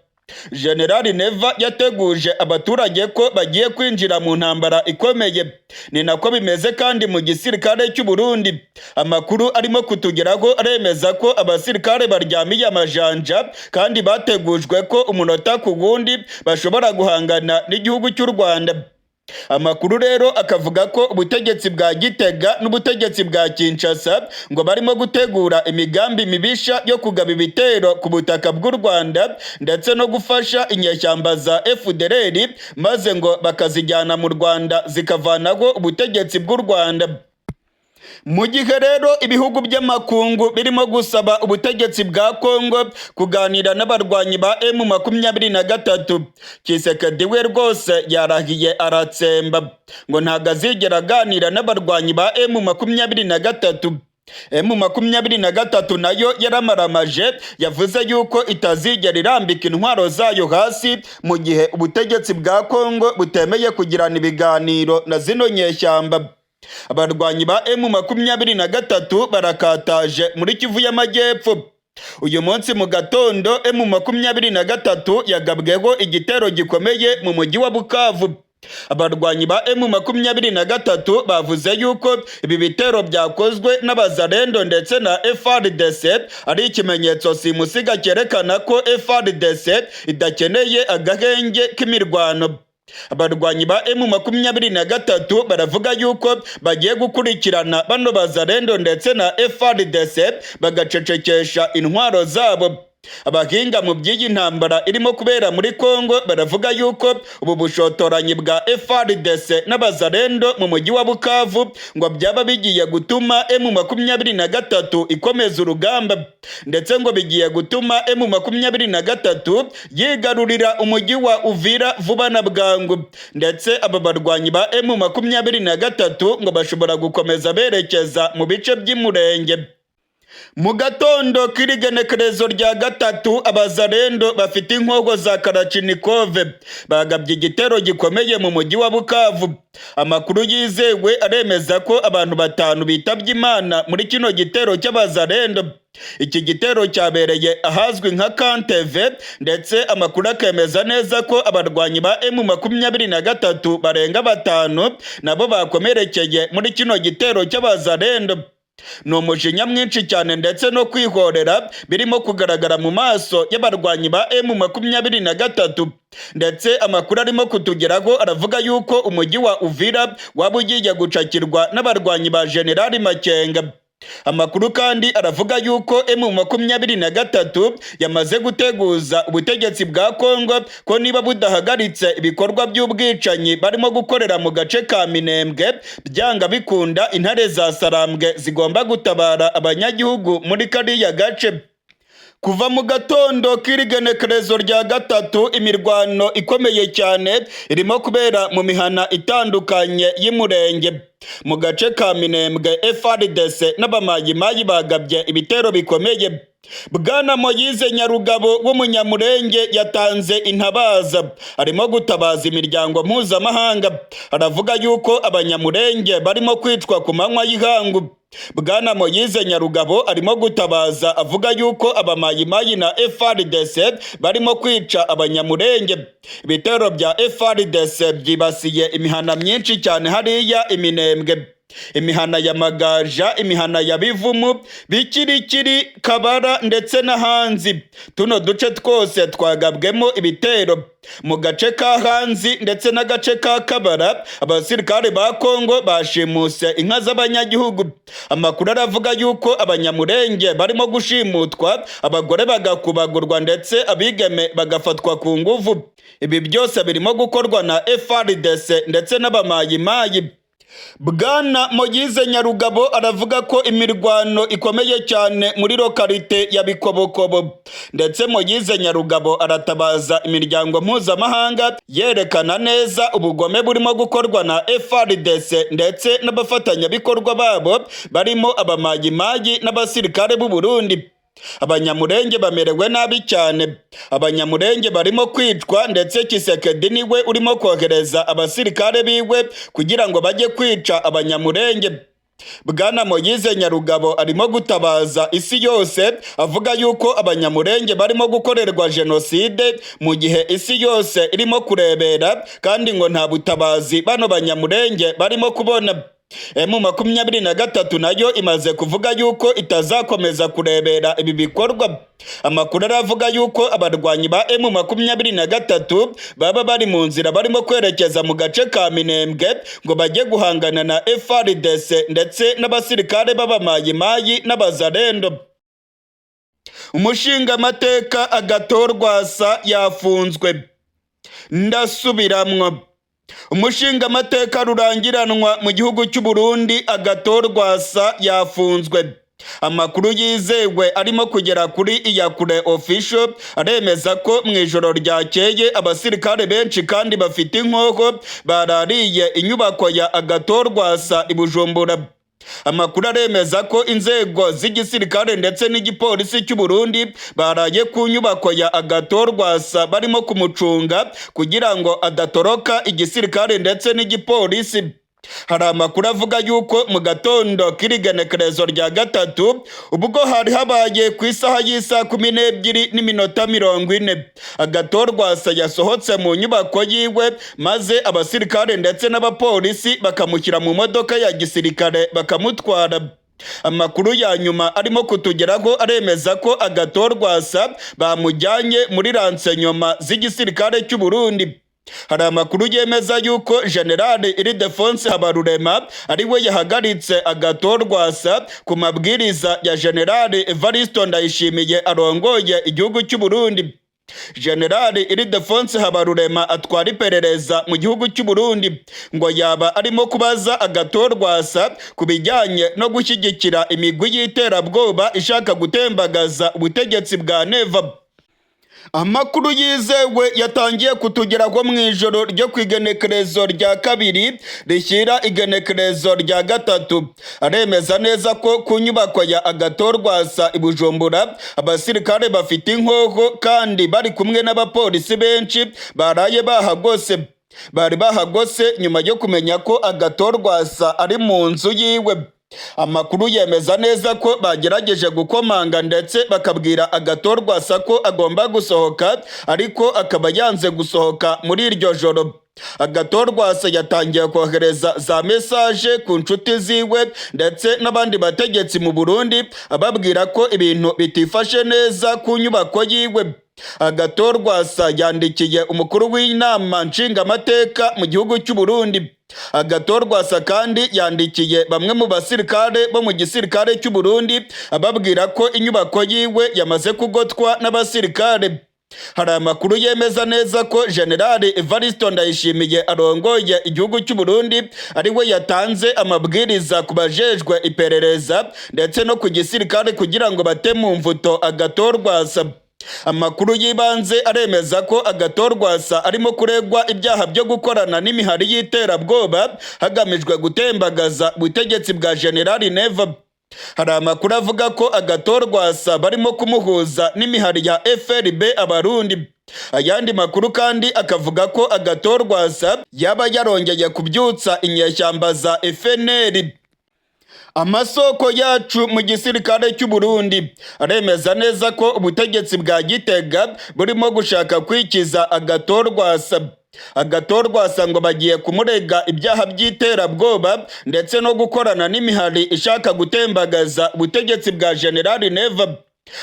S1: General Neva yateguje abaturage ko bagiye kwinjira mu ntambara ikomeye. Ni nako bimeze kandi mu gisirikare cy'u Burundi. Amakuru arimo kutugeraho aremeza ko abasirikare baryamiye amajanja kandi bategujwe ko umunota ku wundi bashobora guhangana n'igihugu cy'u Rwanda. Amakuru rero akavuga ko ubutegetsi bwa Gitega n'ubutegetsi bwa Kinshasa ngo barimo gutegura imigambi mibisha yo kugaba ibitero ku butaka bw'u Rwanda, ndetse no gufasha inyeshyamba za FDLR, maze ngo bakazijyana mu Rwanda zikavanaho ubutegetsi bw'u Rwanda. Mu gihe rero ibihugu by'amakungu birimo gusaba ubutegetsi bwa Kongo kuganira n'abarwanyi ba M23, Tshisekedi we rwose yarahiye aratsemba ngo ntabwo azigera aganira n'abarwanyi ba M23. M23 nayo yaramaramaje, yavuze yuko itazigera irambika intwaro zayo hasi mu gihe ubutegetsi bwa Kongo butemeye kugirana ibiganiro na zino nyeshyamba. Abarwanyi ba M23 barakataje muri Kivu y'Amajyepfo. Uyu munsi mu gatondo M23 yagabweho igitero gikomeye mu mujyi wa Bukavu. Abarwanyi ba M23 bavuze yuko ibi bitero byakozwe n'Abazalendo ndetse na FARDC ari ikimenyetso simusiga cyerekana ko FARDC idakeneye agahenge k'imirwano. Abarwanyi ba M23 baravuga yuko bagiye gukurikirana bano Bazalendo ndetse na FARDC bagacecekesha intwaro zabo. Abahinga mu by'iyi ntambara irimo kubera muri Kongo baravuga yuko ubu bushotoranyi bwa FARDC n'Abazalendo mu mujyi wa Bukavu ngo byaba bigiye gutuma M23 ikomeza urugamba, ndetse ngo bigiye gutuma M23 yigarurira umujyi wa Uvira vuba na bwangu. Ndetse aba barwanyi ba M23 ngo bashobora gukomeza berekeza mu bice by'Imurenge. Mu gatondo k'irigenekerezo rya 3, Abazalendo bafite inkogo za Karachinikove bagabye igitero gikomeye mu mujyi wa Bukavu. Amakuru yizewe aremeza ko abantu 5 bitabye Imana muri kino gitero cy'Abazalendo. Iki gitero cyabereye ahazwi nka Kanteve, ndetse amakuru akemeza neza ko abarwanyi ba M23 barenga 5 nabo bakomerekeye muri kino gitero cy'Abazalendo. Ni umujinya mwinshi cyane ndetse no kwihorera birimo kugaragara mu maso y'abarwanyi ba M23, ndetse amakuru arimo kutugeraho aravuga yuko umujyi wa Uvira waba ugiye gucakirwa n'abarwanyi ba Generali Makenga. Amakuru kandi aravuga yuko M23 yamaze guteguza ubutegetsi bwa Kongo ko niba budahagaritse ibikorwa by'ubwicanyi barimo gukorera mu gace ka Minembwe, byanga bikunda intare za Sarambwe zigomba gutabara abanyagihugu muri kariya gace. Kuva mu gatondo k'irigenekerezo rya 3, imirwano ikomeye cyane irimo kubera mu mihana itandukanye y'Imurenge. Mu gace ka Minembwe, FARDC n'Abamayimayi bagabye ibitero bikomeye. Bwana Moyize Nyarugabo w'Umunyamurenge yatanze intabaza, arimo gutabaza imiryango mpuzamahanga, aravuga yuko Abanyamurenge barimo kwicwa ku manywa y'ihangu. Bwana Moyize Nyarugabo arimo gutabaza avuga yuko Abamayimayi na FARDC barimo kwica Abanyamurenge. Ibitero bya FARDC byibasiye imihana myinshi cyane hariya Iminembwe, imihana ya Magaja, imihana ya Bivumu, Bikirikiri, Kabara ndetse n'Ahanzi. Tuno duce twose twagabwemo ibitero. Mu gace ka Hanzi ndetse n'agace ka Kabara, abasirikare ba Kongo bashimuse inka z'abanyagihugu. Amakuru aravuga yuko Abanyamurenge barimo gushimutwa, abagore bagakubagurwa, ndetse abigeme bagafatwa ku nguvu. Ibi byose birimo gukorwa na FARDC ndetse n'Abamayimayi. Bwana Moyize Nyarugabo aravuga ko imirwano ikomeye cyane muri localité ya Bikobokobo, ndetse Moyize Nyarugabo aratabaza imiryango mpuzamahanga, yerekana neza ubugome burimo gukorwa na FARDC ndetse n'abafatanyabikorwa babo barimo Abamayimayi n'abasirikare b'u Burundi. Abanyamurenge bamerewe nabi cyane, Abanyamurenge barimo kwicwa, ndetse Tshisekedi niwe urimo kohereza abasirikare biwe kugira ngo bajye kwica Abanyamurenge. Bwana Moyize Nyarugabo arimo gutabaza isi yose, avuga yuko Abanyamurenge barimo gukorerwa jenoside mu gihe isi yose irimo kurebera, kandi ngo nta butabazi bano Banyamurenge barimo kubona. M23 nayo imaze kuvuga yuko itazakomeza kurebera ibi bikorwa. Amakuru aravuga yuko abarwanyi ba M23 baba bari mu nzira, barimo kwerekeza mu gace ka Minembwe ngo bajye guhangana na FARDC ndetse n'abasirikare b'Abamayimayi n'Abazalendo. Umushingamateka Agathon Rwasa yafunzwe. Ndasubiramwo, umushingamateka rurangiranwa mu gihugu cy'u Burundi Agathon Rwasa yafunzwe. Amakuru yizewe arimo kugera kuri Iyakure Official aremeza ko mu ijoro ryakeye abasirikare benshi kandi bafite inkoho barariye inyubako ya Agathon Rwasa i Bujumbura. Amakuru aremeza ko inzego z'igisirikare ndetse n'igipolisi cy'u Burundi baraye ku nyubako ya Agathon Rwasa, barimo kumucunga kugira ngo adatoroka igisirikare ndetse n'igipolisi. Hari amakuru avuga yuko mu gatondo k'irigenekerezo rya 3, ubwo hari habaye ku isaha y'isaa 12:40, Agathon Rwasa yasohotse mu nyubako yiwe, maze abasirikare ndetse n'abapolisi bakamushyira mu modoka ya gisirikare bakamutwara. Amakuru ya nyuma arimo kutugeraho aremeza ko Agathon Rwasa bamujyanye muri renseignements z'igisirikare cy'u Burundi. Hari amakuru yemeza yuko General Ildefonse Habarurema ari we yahagaritse Agathon Rwasa ku mabwiriza ya General Evaristo Ndayishimiye arongoye igihugu cy'u Burundi. General Ildefonse Habarurema atwara iperereza mu gihugu cy'u Burundi, ngo yaba arimo kubaza Agathon Rwasa ku bijyanye no gushyigikira imigwi y'iterabwoba ishaka gutembagaza ubutegetsi bwa Neva. Amakuru yizewe yatangiye kutugeraho mu ijoro ryo ku igenekerezo rya 2 rishyira igenekerezo rya 3 aremeza neza ko ku nyubako ya Agathon Rwasa i Bujumbura abasirikare bafite inkoho kandi bari kumwe n'abapolisi benshi baraye bahagose. Bari bahagose nyuma yo kumenya ko Agathon Rwasa ari mu nzu yiwe. Amakuru yemeza neza ko bagerageje gukomanga ndetse bakabwira Agathon Rwasa ko agomba gusohoka, ariko akaba yanze gusohoka muri iryo joro. Agathon Rwasa yatangiye kohereza za message ku nshuti ziwe ndetse n'abandi bategetsi mu Burundi, ababwira ko ibintu bitifashe neza ku nyubako yiwe. Agathon Rwasa yandikiye umukuru w'inama nshingamateka mu gihugu cy'u Burundi. Agathon Rwasa kandi yandikiye bamwe mu basirikare bo mu gisirikare cy'u Burundi, ababwira ko inyubako yiwe yamaze kugotwa n'abasirikare. Hari amakuru yemeza neza ko General Evaristo Ndayishimiye arongoye igihugu cy'u Burundi ari we yatanze amabwiriza ku bajejwe iperereza ndetse no ku gisirikare kugira ngo bate mu mvuto Agathon Rwasa. Amakuru y'ibanze aremeza ko Agathon Rwasa arimo kuregwa ibyaha byo gukorana n'imihari y'iterabwoba hagamijwe gutembagaza ubutegetsi bwa General Neva. Hari amakuru avuga ko Agathon Rwasa barimo kumuhuza n'imihari ya FRB Abarundi. Ayandi makuru kandi akavuga ko Agathon Rwasa yaba yarongeye kubyutsa inyeshyamba za FNL. Amasoko yacu mu gisirikare cy'u Burundi aremeza neza ko ubutegetsi bwa Gitega burimo gushaka kwikiza Agathon Rwasa. Agathon Rwasa ngo bagiye kumurega ibyaha by'iterabwoba ndetse no gukorana n'imihari ishaka gutembagaza ubutegetsi bwa General Neva.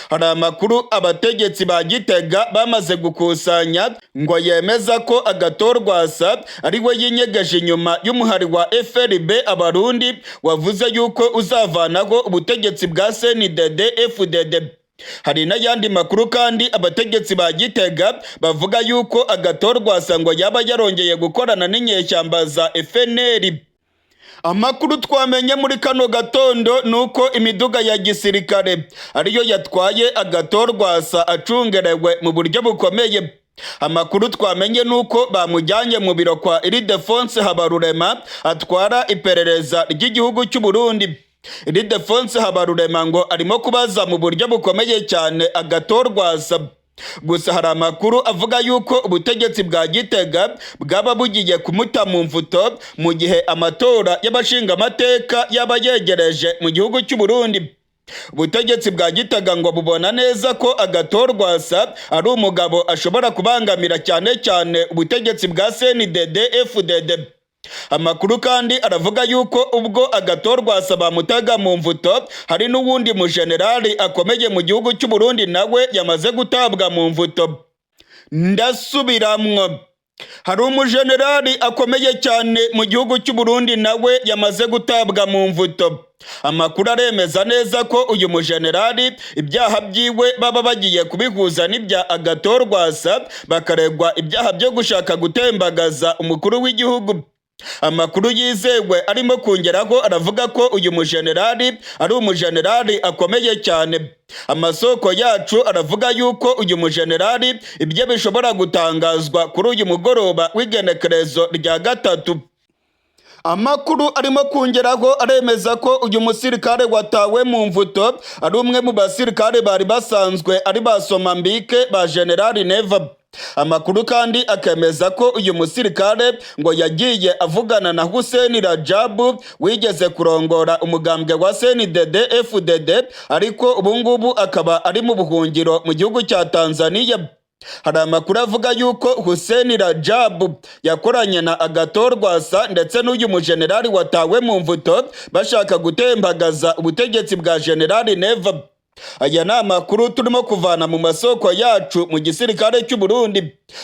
S1: Hari amakuru abategetsi ba Gitega bamaze gukusanya ngo yemeza ko Agathon Rwasa ari we yinyegeje inyuma y'umuhari wa FRB Abarundi wavuze yuko uzavanaho ubutegetsi bwa CNDD FDD. Hari n'ayandi makuru kandi abategetsi ba Gitega bavuga yuko Agathon Rwasa ngo yaba yarongeye gukorana n'inyeshyamba za FNL. Amakuru twamenye muri kano gatondo ni uko imiduga ya gisirikare ariyo yatwaye Agathon Rwasa acungerewe mu buryo bukomeye. Amakuru twamenye ni uko bamujyanye mu biro kwa Ildefonse Habarurema atwara iperereza ry'igihugu cy'u Burundi. Ildefonse Habarurema ngo arimo kubaza mu buryo bukomeye cyane Agathon Rwasa. Gusa hari amakuru avuga yuko ubutegetsi bwa Gitega bwaba bugiye kumuta mu mvuto mu gihe amatora y'abashingamateka yaba yegereje mu gihugu cy'u Burundi. Ubutegetsi bwa Gitega ngo bubona neza ko Agathon Rwasa ari umugabo ashobora kubangamira cyane cyane ubutegetsi bwa CNDD FDD. Amakuru kandi aravuga yuko ubwo Agathon Rwasa bamutaga mu mvuto, hari n'uwundi mujenerali akomeye mu gihugu cy'u Burundi nawe yamaze gutabwa mu mvuto. Ndasubiramwo, hari umujenerali akomeye cyane mu gihugu cy'u Burundi nawe yamaze gutabwa mu mvuto. Amakuru aremeza neza ko uyu mujenerali ibyaha byiwe baba bagiye kubihuza n'ibya Agathon Rwasa, bakaregwa ibyaha byo gushaka gutembagaza umukuru w'igihugu. Amakuru yizewe arimo kongeraho aravuga ko uyu mujenerali ari umujenerali akomeye cyane. Amasoko yacu aravuga yuko uyu mujenerali ibyo bishobora gutangazwa kuri uyu mugoroba w'igenekerezo rya 3. Amakuru arimo kongeraho aremeza ko uyu musirikare watawe mu mvuto ari umwe mu basirikare bari basanzwe ari ba Somambike ba Generali Neva. Amakuru kandi akemeza ko uyu musirikare ngo yagiye avugana na Hussein Rajabu wigeze kurongora umugambwe wa CNDD FDD, ariko ubu ngubu akaba ari mu buhungiro mu gihugu cya Tanzania. Hari amakuru avuga yuko Hussein Rajabu yakoranye na Agathon Rwasa ndetse n'uyu mujenerali watawe mu mvuto bashaka gutembagaza ubutegetsi bwa Generali Neva. Aya ni amakuru turimo kuvana mu masoko yacu mu gisirikare cy'u Burundi.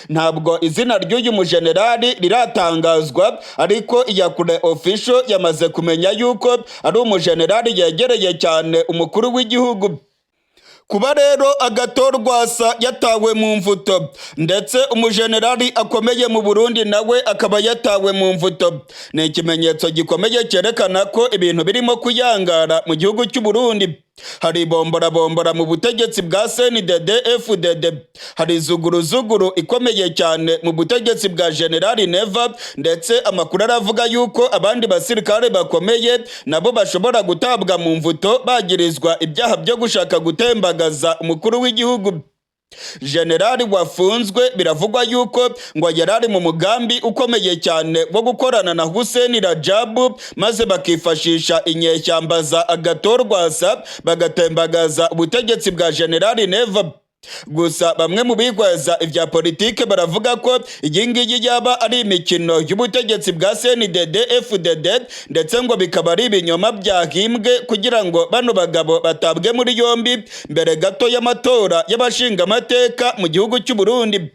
S1: Ntabwo izina ry'uyu mujenerali riratangazwa, ariko Iyakure Official yamaze kumenya yuko ari umujenerali yegereye cyane umukuru w'igihugu. Kuba rero Agathon Rwasa yatawe mu mvuto, ndetse umujenerali akomeye mu Burundi nawe akaba yatawe mu mvuto, ni ikimenyetso gikomeye cyerekana ko ibintu birimo kuyangara mu gihugu cy'u Burundi. Hari bomborabombora mu butegetsi bwa CNDD FDD, hari zuguruzuguru ikomeye cyane mu butegetsi bwa Generali Neva, ndetse amakuru aravuga yuko abandi basirikare bakomeye nabo bashobora gutabwa mu mvuto bagirizwa ibyaha byo gushaka gutembagaza umukuru w'igihugu. Generali wafunzwe biravugwa yuko ngo yari ari mu mugambi ukomeye cyane wo gukorana na Hussein Rajabu, maze bakifashisha inyeshyamba za Agathon Rwasa bagatembagaza ubutegetsi bwa Generali Neva. Gusa bamwe mu bigwaza ibya politike baravuga ko iyi ngiyi yaba ari imikino y'ubutegetsi bwa CNDD FDD, ndetse ngo bikaba ari ibinyoma byahimbwe kugira ngo bano bagabo batabwe muri yombi mbere gato y'amatora y'abashingamateka mu gihugu cy'u Burundi.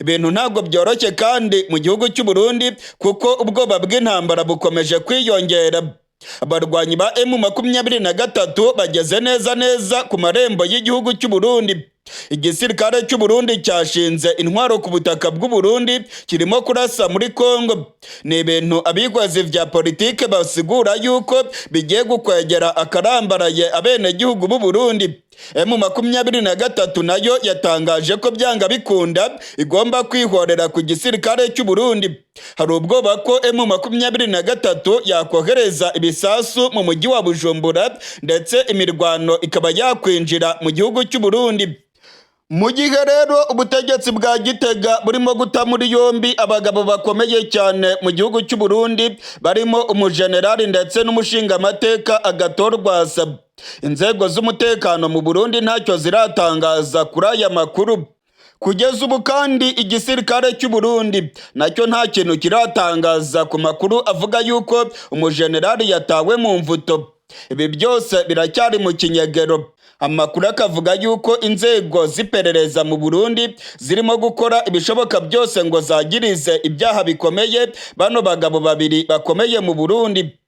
S1: Ibintu ntabwo byoroshye kandi mu gihugu cy'u Burundi, kuko ubwoba bw'intambara bukomeje kwiyongera. Abarwanyi ba M23 bageze neza neza ku marembo y'igihugu cy'u Burundi. Igisirikare cy'u Burundi cyashinze intwaro ku butaka bw'u Burundi, kirimo kurasa muri Kongo. Ni ibintu abigwazi vya politike basigura yuko bigiye gukwegera akarambaraye abenegihugu b'u Burundi. M23 nayo yatangaje ko byanga bikunda igomba kwihorera ku gisirikare cy'u Burundi. Hari ubwoba ko M23 yakohereza ibisasu mu mujyi wa Bujumbura, ndetse imirwano ikaba yakwinjira mu gihugu cy'u Burundi. Mu gihe rero ubutegetsi bwa Gitega burimo guta muri yombi abagabo bakomeye cyane mu gihugu cy'u Burundi, barimo umujenerali ndetse n'umushingamateka Agathon Rwasa, inzego z'umutekano mu Burundi ntacyo ziratangaza kuri aya makuru. Kugeza ubu kandi igisirikare cy'u Burundi nacyo nta kintu kiratangaza ku makuru avuga yuko umujenerali yatawe mu mvuto. Ibi byose biracyari mu kinyegero. Amakuru akavuga yuko inzego z'iperereza mu Burundi zirimo gukora ibishoboka byose ngo zagirize ibyaha bikomeye bano bagabo babiri bakomeye mu Burundi.